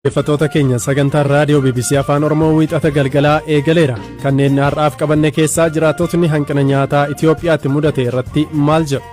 Dhaggeeffattoota keenya, sagantaan raadiyoo BBC Afaan Oromoo Wiixata galgalaa eegaleera. Kanneen har'aaf qabanne keessaa, jiraattotni hanqina nyaataa Itiyoophiyaatti mudate irratti maal jedhu?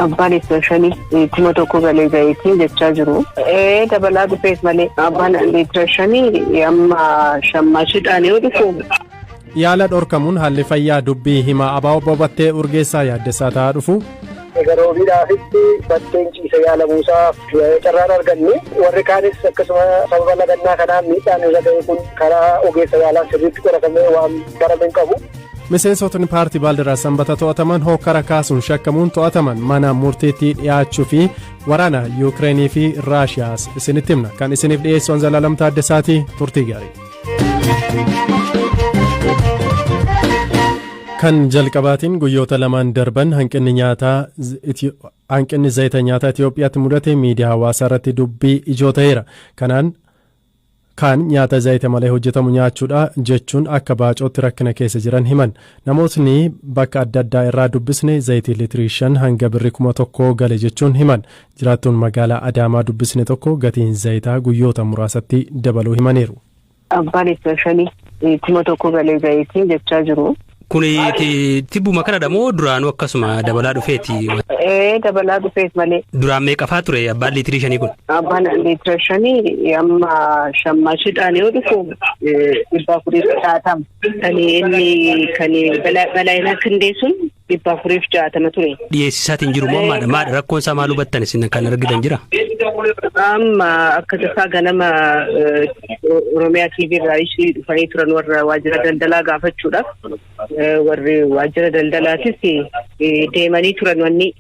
Abbaan liitira 5 1000 galee zayitii jechaa jiru. Ee, dabalaa dhufees malee abbaan liitira 5 amma shammaashiidhaan yoo dhufu. Yaala dhorkamuun haalli fayyaa dubbii himaa ABO Obbo Battee Urgeessaa yaaddessaa ta'aa dhufu. Garoobiidhaafitti Batteen ciise yaalamuusaa carraan arganne, warri kaanis akkasuma sababa lagannaa kanaan miidhaan irra ga'e kun karaa ogeessa yaalaan sirriitti qoratamee waan barame hin qabu. Miseensotni paartii Baaldiraas Sanbata to'ataman hokkara kaasuun shakkamuun to'ataman mana murtiitti dhiyaachuu fi waraana Yuukireenii fi Raashiyaas isinitti himna. Kan isiniif dhiyeessu Anzalaalam Taaddasaatii, turtii gaarii. Kan jalqabaatiin, guyyoota lamaan darban hanqinni nyaataa, hanqinni zayita nyaataa Itiyoophiyaatti mudate miidiyaa hawaasaa irratti dubbii ijoo ta'eera. Kanaan kaan nyaata zayita malee hojjetamu nyaachuudha jechuun akka baacootti rakkina keessa jiran himan. Namootni bakka adda addaa irraa dubbisne zayitii liitirii 5 hanga birrii 1000 gale jechuun himan. Jiraattuun magaalaa Adaamaa dubbisne tokko gatiin zayitaa guyyoota muraasatti dabaluu himaniiru. Abbaan liitira 5 1000 galee zayitii jechaa jiru. Kuni tibbuma kanadha moo duraanuu akkasuma dabalaa dhufeeti? Ee, dabalaa dhufees malee. Duraan meeqafaa ture abbaan liitirii 5 kun? Abbaan liitira 5 amma shammaashiidhaan yoo dhufu 460. Kan inni kan balaayinaa kindee sun 460 ture. Dhiyeessisaatiin jiru moo maadha? Maadha rakkoon isaa, maal hubattan isin kan argitan jira? Amma akka tasaa ganama Oromiyaa TV irraa ishii dhufanii turan warra waajjira daldalaa gaafachuudhaaf. Warri waajjira daldalaatis deemanii turan, wanni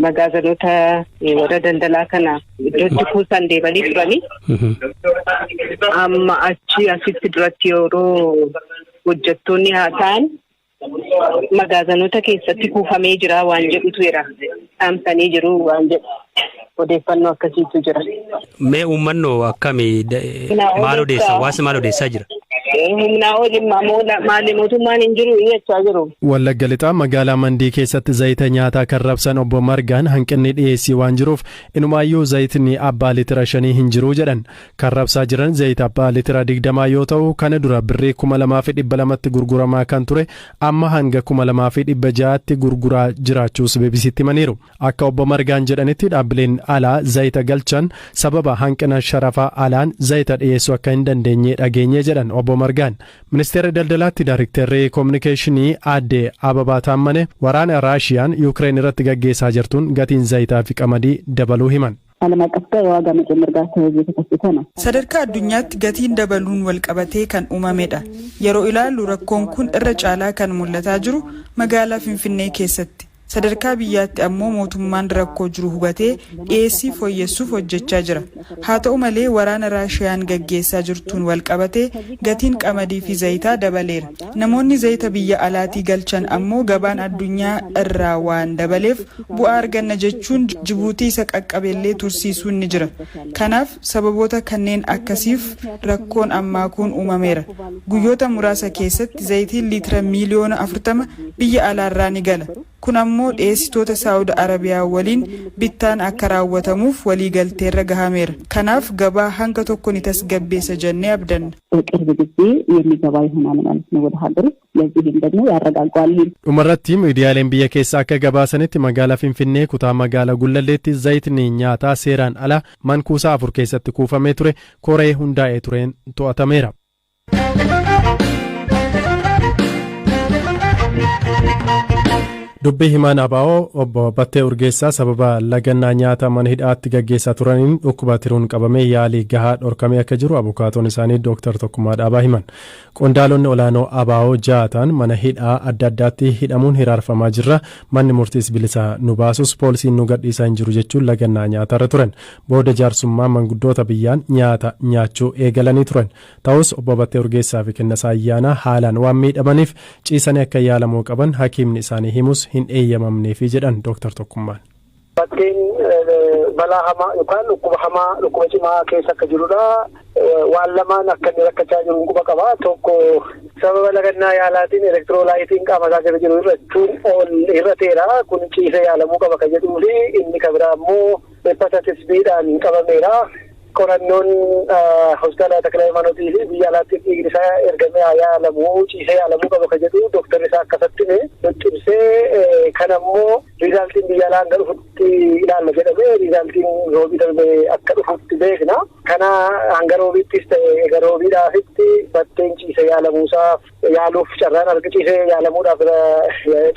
magaazanoota warra daldalaa kana iddootti kuusan deemanii turanii. Amma achi asitti duratti yeroo hojjettoonni haa ta'an magaazanoota keessatti kuufamee jira waan jedhutu jira. Saamsanii jiru waan jedhu odeeffannoo akkasiitu jira. Mee uummannoo akkamii maal odeessa? Hawaasni maal odeessaa jira? Humnaa ol maali, mootummaan hin jiru jechaa jiru. Wallagga Lixaa magaalaa Mandii keessatti zayita nyaataa kan rabsan obbo Margaan hanqinni dhiyeessii waan jiruuf inumaayyuu zayitni abbaa liitira 5 hin jiru jedhan. Kan rabsaa jiran zayita abbaa liitira 20 yoo ta'u, kana dura birrii 2200tti gurguramaa kan ture amma hanga 2600tti gurguraa jiraachuus BBCtti himaniiru. Akka obbo Margaan jedhanitti, dhaabbileen alaa zayita galchan sababa hanqina sharafa alaan zayita dhiyeessuu akka hin dandeenye dhageenye jedhan obbo Margaan. Ministeerri daldalaatti daayiriktarri koominikeeshinii aadde Ababaa Taammane waraana Raashiyaan Yuukireen irratti gaggeessaa jirtuun gatiin zayitaa fi qamadii dabaluu himan. ዓለም አቀፍ ጋር የዋጋ መጨመር ጋር ተያይዞ የተከሰተ ነው። Sadarkaa addunyaatti gatiin dabaluun walqabatee kan uumamedha. Yeroo ilaallu rakkoon kun irra caalaa kan mul'ataa jiru magaalaa Finfinnee keessatti. Sadarkaa biyyaatti ammoo mootummaan rakkoo jiru hubatee dhiyeessii fooyyessuuf hojjechaa jira. Haa ta'u malee, waraana Raashiyaan gaggeessaa jirtuun walqabatee gatiin qamadii fi zayitaa dabaleera. Namoonni zayita biyya alaatii galchan ammoo gabaan addunyaa irraa waan dabaleef bu'aa arganna jechuun Jibuutii isa qaqqabeellee tursiisuun ni jira. Kanaaf sababoota kanneen akkasiif rakkoon ammaa kun uumameera. Guyyoota muraasa keessatti zayitiin liitira miiliyoona 40 biyya alaarraa ni gala. Kun ammoo dhiyeessitoota Saawud Arabiyaa waliin bittaan akka raawwatamuuf waliigalteerra gahameera. Kanaaf gabaa hanga tokko ni tasgabbeessa jennee abdanna. በቅርብ ጊዜ የሚገባ ይሆናል ማለት ነው ወደ ሀገር ውስጥ። ለዚህም ደግሞ ያረጋጓል። Dhumarratti, miidiyaaleen biyya keessaa akka gabaasanitti, magaalaa Finfinnee kutaa magaalaa Gullalleetti zayitni nyaataa seeraan ala mankuusaa afur keessatti kuufamee ture koree hundaa'ee tureen to'atameera. Dubbii himaan ABO obbo Battee Urgeessaa sababa lagannaa nyaata mana hidhaatti gaggeessaa turaniin dhukkuba tiruun qabamee yaalii gahaa dhorkamee akka jiru abukaatoon isaanii Dooktar Tokkummaa Dhaabaa himan. Qondaalonni olaanoo ABO ja'a ta'an mana hidhaa adda addaatti hidhamuun hiraarfamaa jirra. Manni murtiis bilisa nu baasus poolisiin nu gadhiisaa hin jiru jechuun lagannaa nyaatarra turan. Booda jaarsummaa manguddoota biyyaan nyaata nyaachuu eegalanii turan. Ta'us obbo Battee Urgeessaa fi Kennasaa Ayyaanaa haalaan waan miidhamaniif ciisanii akka yaalamuu qaban hakiimni isaanii himus hin eeyyamamneefi jedhan Dooktar Tokkummaan. Batteen balaa hamaa yookaan dhukkuba hamaa, dhukkuba cimaa keessa akka jirudha. Waan lamaan akka inni rakkachaa jiru quba qaba. Tokko, sababa lagannaa yaalaatiin elektiroolaayitiin qaama isaa keessa jiru hir'achuun ol hir'ateera. Kun ciisee yaalamuu qaba kan jedhuu fi inni kan biraa immoo hepatitis B'dhaan qabameera. Qorannoon hospitaala Takla Hayimaanootii fi biyya alaatti dhiigni isaa ergamee haa yaalamuu, ciisee yaalamuu qaba kan jedhu dooktarri isaa akkasatti nutti ibsee, kan ammoo resultiin biyya alaa hanga dhufutti ilaalla jedhamee, resultiin Roobii darbe akka dhufutti beekna. Kana hanga Roobiittis ta'e egaa Roobiidhaafitti Batteen ciisee yaalamuusaaf yaaluuf carraan arga, ciisee yaalamuudhaaf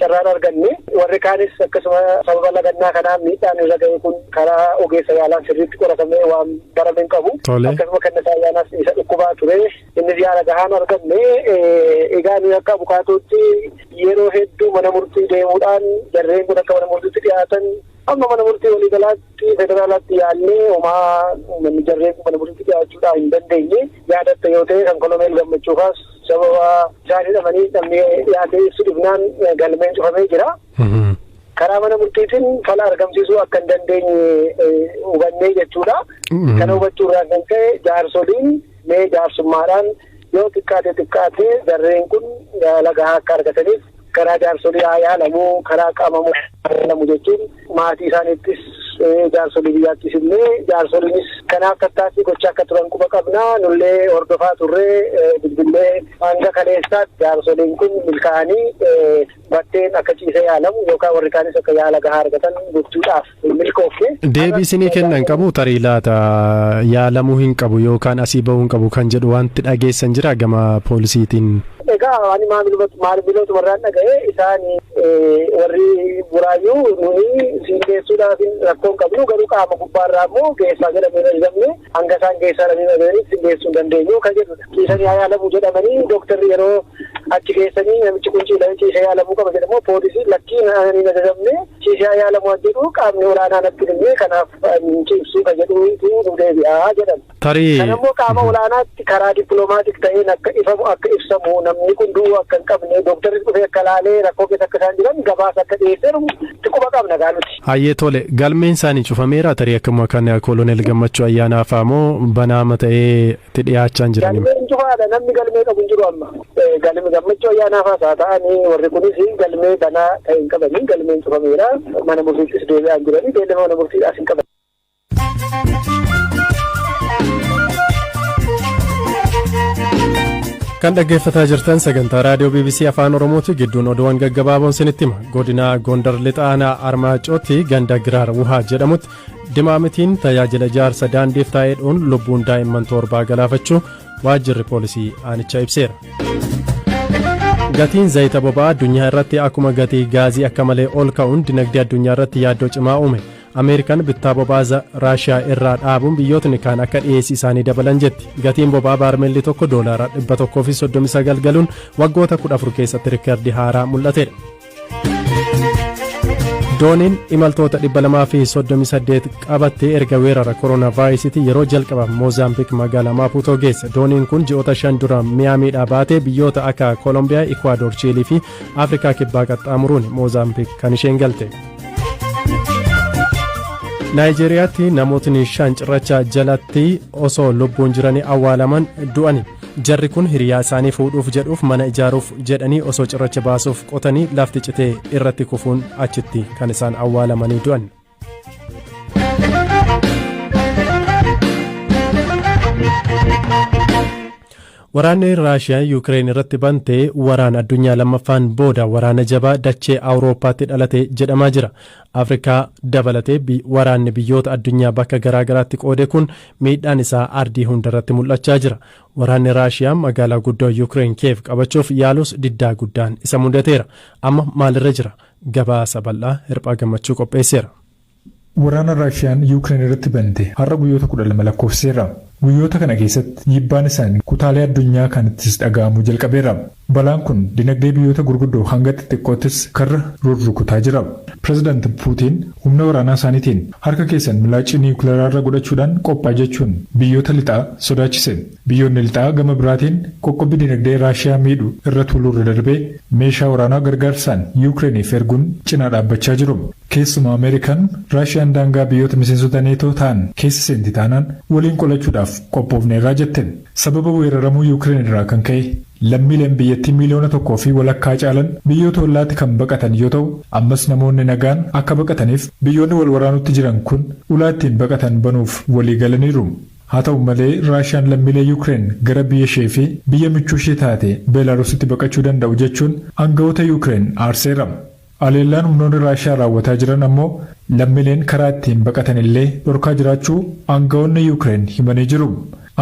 carraan arganne. Warri kaanis akkasuma sababa lagannaa kanaan miidhaan irra ga'e kun karaa ogeessa yaalaan sirriitti qoratamee waan barame hin qabu. Akkasuma kan isaa ayyaanaas isa dhukkubaa ture, innis yaala gahaan arganne. Egaa nuyi akka abukaatootti yeroo hedduu mana murtii deemuudhaan jarreen kun akka mana murtiitti dhiyaatan amma mana murtii waliigalaatti federaalaatti yaallee homaa jarreen kun mana murtiitti dhiyaachuudhaan hin dandeenye. Yaadatta yoo ta'e, kan Koloneel Gammachuufaas sababa isaan hidhamanii namni dhiyaatee ibsu dhibnaan galmeen cufamee jira. Karaa mana murtiitiin fala argamsiisuu akka hin dandeenye hubannee jechuudha. Kana hubachuu irraa kan ka'e jaarsoliin mee jaarsummaadhaan yoo xiqqaate xiqqaate jarreen kun yaala gahaa akka argataniif karaa jaarsolii haa yaalamuu, karaa qaama yaalamu jechuun maatii isaaniittis jaarsolii biyyaattis illee, jaarsoliinis kanaaf tattaaffii gochaa akka turan quba qabna. Nullee hordofaa turree, bilbillee hanga kaleessaatti jaarsoliin kun milkaa'anii Batteen akka ciisee yaalamu yookaan warri kaanis akka yaala gahaa argatan gochuudhaaf milkoofne. Deebii isinii kennan qabu tarii laata, yaalamuu hin qabu yookaan asii bahuu hin qabu kan jedhu wanti dhageessan jira gama poolisiitiin? Egaa ani maamilootuma irraan dhaga'e, isaan warri Buraayyuu nuyi siin geessuudhaaf rakkoo hin qabnu, garuu qaama gubbaarraa immoo geessaa jedhamee hin ajajamne, hanga isaan geessaa jedhamee ajajanitti siin geessuu hin dandeenyu kan jedhudha. Ciisanii haa yaalamuu jedhamanii dooktarri yeroo achi geessanii namichi kun ciisee yaalamuu qaba jedhamu, poolisiin lakkii ani hin ajajamne, ciisee haa yaalamuu jedhu, qaamni olaanaa natti himne, kanaaf ciibsuu kan jedhutu nu deebi'aa jedhan. Tarii. Kan immoo qaama olaanaatti karaa diplomatic ta'een akka ifamu, akka ibsamu, namni kun du'uu akka hin qabne, dooktarri dhufee akka laalee rakkoo keessa akka isaan jiran gabaasa akka dhiyeesseeru itti quba qabna gaaluti. Hayyee, tole, galmeen isaanii cufameera tarii akkuma kan Koloneel Gammachuu Ayyaanaa fa'aa moo banaama ta'ee itti dhiyaachaa hin jiran? Galmeen cufaadha, namni galmee qabu hin jiru amma. Galmi Gammachuu Ayyaanaa fa'aas haa ta'anii warri kunis galmee banaa ta'e hin qabanii, galmeen cufameera, mana murtiittis deebi'aa hin jiranii, beellama mana murtiidhaas hin qaban. Kan dhaggeeffataa jirtan sagantaa raadiyoo BBC Afaan Oromooti. Gidduun oduuwwan gaggabaaboon sinitti hima. Godina Gondar Lixa aanaa Armaacootti ganda Giraar Wuhaa jedhamutti dimaamitiin tajaajila ijaarsa daandiif taa'ee dhuun lubbuun daa'imman 7 galaafachuu waajjirri poolisii aanichaa ibseera. Gatiin zayita boba'aa addunyaa irratti akkuma gatii gaazii akka malee ol ka'uun dinagdee addunyaa irratti yaaddoo cimaa uume. Ameerikaan bittaa boba'aa Raashiyaa irraa dhaabuun biyyootni kaan akka dhiyeessii isaanii dabalan jetti. Gatiin boba'aa baarmeelli tokko doolaara 139 galuun waggoota 14 keessatti riikardii haaraa mul'atedha. Dooniin imaltoota 238 qabattee erga weerara koronaa vaayirasiitii yeroo jalqabaaf Moozaambiik magaalaa Maapuutoo geesse. Dooniin kun ji'oota 5 dura Miyaamiidhaa baatee biyyoota akka Koolombiyaa, Ikwaador, Chiilii fi Afrikaa Kibbaa qaxxaamuruun Moozaambiik kan isheen galte. Naayijeeriyaatti namootni 5 cirracha jalatti osoo lubbuun jiranii awwaalaman du'ani. Jarri kun hiriyaa isaanii fuudhuuf jedhuuf mana ijaaruuf jedhanii osoo cirracha baasuuf qotanii lafti citee irratti kufuun achitti kan isaan awwaalamanii du'an. Waraanni Raashiyaan Yuukireen irratti bante waraana addunyaa lammaffaan booda waraana jabaa dachee Awurooppaatti dhalate jedhamaa jira. Afrikaa dabalatee waraanni biyyoota addunyaa bakka garaa garaatti qoode kun miidhaan isaa ardii hundarratti mul'achaa jira. Waraanni Raashiyaa magaalaa guddoo Yuukireen Kiyev qabachuuf yaalus diddaa guddaan isa mudateera. Amma maalirra jira? Gabaasa bal'aa Hirphaa Gammachuu qopheesseera. Waraana Raashiyaan Yuukireen irratti bante har'a guyyoota 12 lakkoofseera. Guyyoota kana keessatti dhiibbaan isaanii kutaalee addunyaa kanattis dhaga'amuu jalqabeera. Balaan kun dinagdee biyyoota gurguddoo hanga xixiqqoottis karra rurrukutaa jira. Pireezidaant Puutiin humna waraanaa isaaniitiin harka keessan milaacii niwukileeraarra godhachuudhaan qophaa jechuun biyyoota lixaa sodaachise. Biyyoonni lixaa gama biraatiin qoqqobbii dinagdee Raashiyaa miidhu irra tuuluurra darbee meeshaa waraanaa gargaarsaan Yuukireeniif erguun cinaa dhaabbachaa jiru. Keessumaa Ameerikaan Raashiyaan daangaa biyyoota miseensota Neetoo ta'an keessa seenti taanaan waliin qolachuudhaaf qophoofneerraa jette. Sababa weeraramuu Yuukireen irraa kan ka'e lammiileen biyyattii 1.5 miliyoona caalan biyyoota ollaatti kan baqatan yoo ta'u, ammas namoonni nagaan akka baqataniif biyyoonni wal waraanutti jiran kun ulaa ittiin baqatan banuuf walii galaniiru. Haa ta'u malee, Raashiyaan lammiilee Yuukireen gara biyya ishee fi biyya michuu ishee taate Beelaarusitti baqachuu danda'u jechuun aangawoota Yuukireen aarseera. Haleellaan humnoonni Raashiyaa raawwataa jiran ammoo lammiileen karaa ittiin baqatan illee dhorkaa jiraachuu aangawoonni Yuukireen himanii jiru.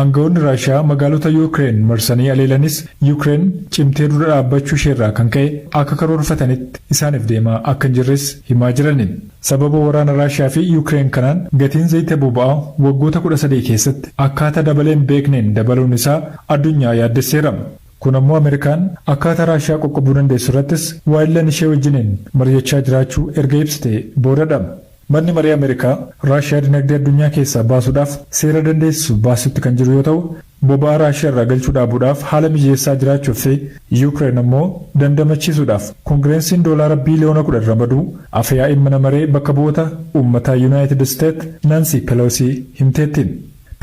Aangawoonni Raashiyaa magaalota Yuukireen marsanii haleelanis, Yuukireen cimtee dura dhaabbachuu isheerraa kan ka'e akka karoorfatanitti isaaniif deemaa akka hin jirres himaa jirani. Sababa waraana Raashiyaa fi Yuukireen kanaan gatiin zayita boba'aa waggoota 13 keessatti akkaataa dabalee hin beekneen dabaluun isaa addunyaa yaaddesseera. Kun ammoo Ameerikaan akkaataa Raashiyaa qoqqobuu dandeessu irrattis waayillan ishee wajjiniin mari'achaa jiraachuu erga ibsite boodadha. Manni marii Ameerikaa Raashiyaa dinagdee addunyaa keessaa baasuudhaaf seera dandeessisu baasutti kan jiru yoo ta'u, boba'aa Raashiyaa irraa galchuu dhaabuudhaaf haala mijeessaa jiraachuu fi Yuukireen ammoo dandamachiisuudhaaf Koongireensiin doolaara biiliyoona 10 ramaduu afyaa'ii mana maree bakka bu'oota uummataa Yuunaayitid Isteet Naansi Peloosii himteetti.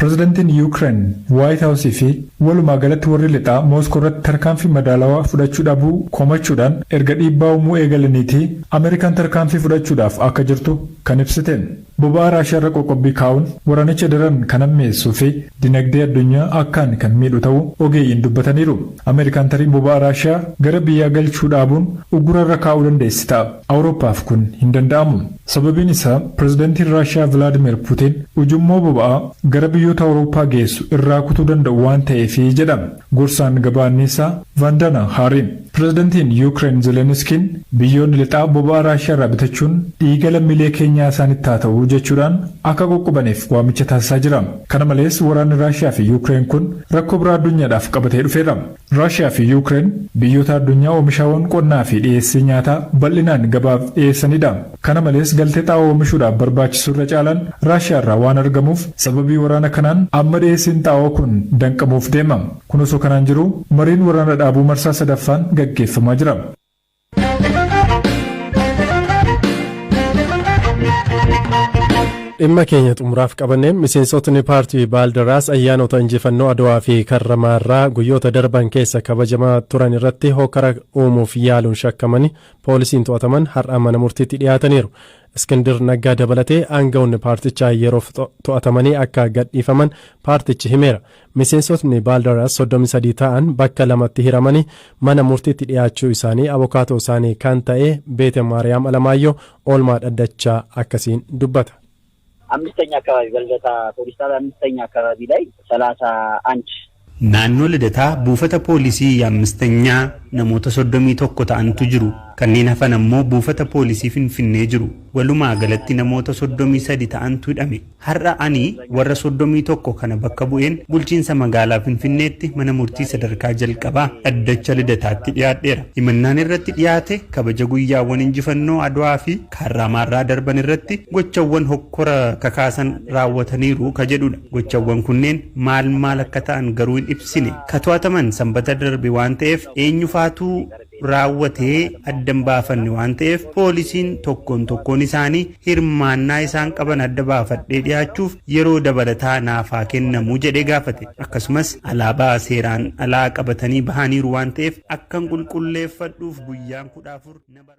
Pireezidantiin Yuukireen Waayit Haawusii fi walumaa galatti warri lixaa Mooskoo irratti tarkaanfii madaalawaa fudhachuu dhabuu komachuudhaan erga dhiibbaa uumuu eegalaniitii Ameerikaan tarkaanfii fudhachuudhaaf akka jirtu kan ibsite. Boba'aa Raashiyaa irra qoqqobbii kaa'uun waraanicha daran kan hammeessuu fi dinagdee addunyaa akkaan kan miidhu ta'uu ogeeyyiin dubbataniiru. Ameerikaan tarii boba'aa Raashiyaa gara biyyaa galchuu dhaabuun uggura irra kaa'uu dandeessi ta'a. Awurooppaaf kun hin danda'amu. Sababiin isaa, pireezidantiin Raashiyaa Vilaadimir Puutiin ujummoo boba'aa gara biyyoota Awurooppaa geessu irraa kutuu danda'u waan ta'eefi jedha gorsaan gabaa anniisaa Vandana Haariin. Pireezidantiin Yuukireen Zelenskiin biyyoonni lixaa boba'aa Raashiyaa irraa bitachuun dhiiga lammiilee keenyaa isaanitti haa ta'u jechuudhaan akka qoqqobaniif waamicha taasisaa jira. Kana malees, waraanni Raashiyaa fi Yuukireen kun rakkoo biraa addunyaadhaaf qabatee dhufeera. Raashiyaa fi Yuukireen biyyoota addunyaa oomishaawwan qonnaa fi dhiyeessii nyaataa bal'inaan gabaaf dhiyeessanidha. Kana malees, galtee xaa'oo oomishuudhaaf barbaachisu irra caalaan Raashiyaa irraa waan argamuuf, sababii waraana kanaan amma dhiyeessiin xaa'oo kun danqamuuf deema. Kun osoo kanaan jiru, mariin waraana dhaabuu marsaa sadaffaan gaggeeffamaa jira. Dhimma keenya xumuraaf qabanneen, miseensotni paartii Baaldaraas ayyaanota injifannoo Adawaa fi Karramaarraa guyyoota darban keessa kabajamaa turan irratti hokkara uumuuf yaaluun shakkamanii poolisiin to'ataman har'a mana murtiitti dhiyaataniiru. Iskindir Naggaa dabalatee aangawoonni paartichaa yeroof to'atamanii akka gadhiifaman paartichi himeera. Miseensotni Baaldaraas 33 ta'an bakka lamatti hiramanii mana murtiitti dhiyaachuu isaanii abokaatoo isaanii kan ta'e Beete Maariyaam Alamaayyoo oolmaa dhaddachaa akkasiin dubbata. አምስተኛ አካባቢ በልደታ ፖሊስ ጣቢያ አምስተኛ አካባቢ ላይ 31 Naannoo Lidataa buufata poolisii አምስተኛ namoota 31 ta'antu jiru. Kanneen hafan ammoo buufata poolisii Finfinnee jiru. Walumaa galatti namoota 33 ta'antu hidhame. Har'a ani warra 31 kana bakka bu'een bulchiinsa magaalaa Finfinneetti mana murtii sadarkaa jalqabaa dhaddacha Lidataatti dhiyaadheera. Himannaan irratti dhiyaate kabaja guyyaawwan injifannoo Adwaa fi Kaarraamaarraa darban irratti gochawwan hokkora kakaasan raawwataniiru ka jedhudha. Gochawwan kunneen maal maal akka ta'an garuu hin ibsine. Ka to'ataman Sanbata darbe waan ta'eef, eenyufaatu raawwatee addan baafanne waan ta'eef, poolisiin tokkoon tokkoon isaanii hirmaannaa isaan qaban adda baafadhee dhiyaachuuf yeroo dabalataa naafaa kennamuu jedhee gaafate. Akkasumas alaabaa seeraan alaa qabatanii bahaniiru waan ta'eef, akkan qulqulleeffadhuuf guyyaan 14.